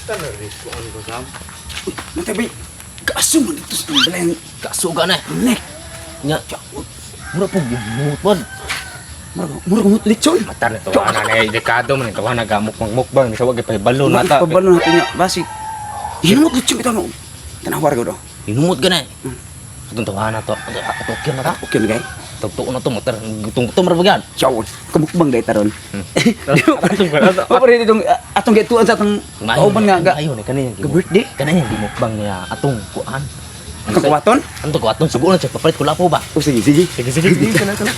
Kuan ko sam. Natay bay. Kaaso man dito sa balayang Kasuga na. nek. Nya. Mura po gimutod. Murag murag mo lechon. Mata na to ana na dekado man to ana gamuk mukbang sa wag pahibalo na ta. Pabalo natin niya. Basi. Hinumot lechon bitaw no. Tanawar ko do. Hinumot ka na. Atong tawahan na to. Ato okay na ta. Okay na gay. Tugtuon na to motor. Gutong-gutom ra ba yan? Ciao. Kamukbang day taron. O pero ditong atong gituan sa atong kauban nga ga Ayo ni kani. ga birthday. Kani yung gimukbang niya atong kuan. Atong kuwaton? Atong kuwaton sugo na siya papalit ko lapo ba. O sige sige. Sige sige sige. Kana kana.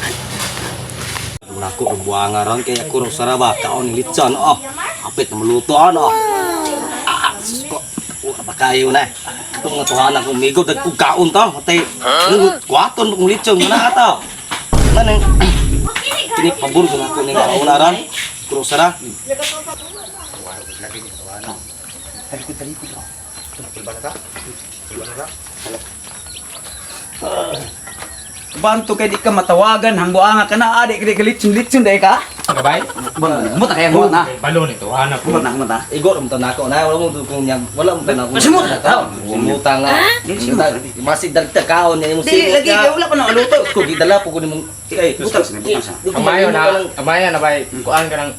Nako ang buanga ron kay ako ro saraba kaon ni litson oh. Hapit na maluto ano. Ah, sus ko. Ura pa kayo na. Itong nga tuhanan kong migo dag kong kaon to. Matay. Kuwaton kong litson na ato. Manang kini pabor ko nako ning kaon na ron. Kuro sara. Talikod talikod. Oh. Banto kay di ka matawagan hangbuanga ka na adi kay litson litson day ka. Gabay. Bang mo ta kaya mo na. Balo ni to ana Mo na mo ta. Igor mo tanako na wala mo kung yang wala mo tanako. Simot na tao. Simuta nga. Masig dagta kaon niya imong Di lagi kay wala pa na luto. Ko gidala po ko nimong ay Butang sa butang sa. Amayo na, amayo na bay. Kuan ka nang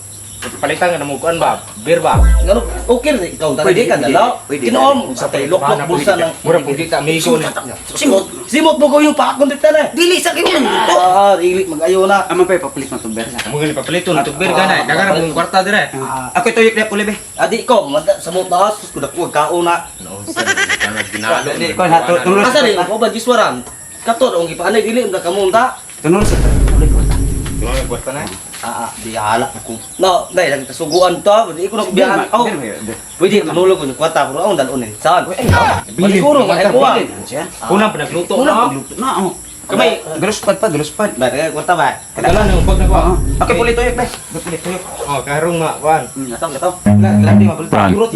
palitan ka na mo kuan ba? Beer ba? Ngano okay ra ikaw Pwede, tadi ka pwede. dala. Pwede. Kinoom sa tay lok bulsa ng Mura pug kita migo ni. Simot. Simot mo ko yung pakon dito na. Dili sa kayo nang luto. Ah, dili mag-ayo na. Aman pa papalit na tong bersa. Mo gali papaliton tug beer ka na. Daghang mong kwarta dire. Ako tuyok na puli be. Adi ko, manda sa mo taas ko dako kaon na. No, sa ginalo. Di ko na tunol. Asa ni ko ba giswaran? Kato ang gipaanay dili unta kamunta. Tunol sa puli ko. Tunol kwarta na. Ah, ah, di hala ko. No, dai lang kasuguan to, di ko na kubiyahan. Oh, pwede tunulog ko yung kwarta pero ang dalon ni. Saan? Balikuro nga ko. Siya. Unang pinagluto Una na. pagluto na oh. Kamay. Galos pad pa, galos pad. Ba, kaya kwarta ba? Dala na yung bag na ko. Oo. Okay, puli tuyok be. Puli tuyok. Oh, karong ma kuan. Gataw, gataw. Landi mapalit. Run. Yurot.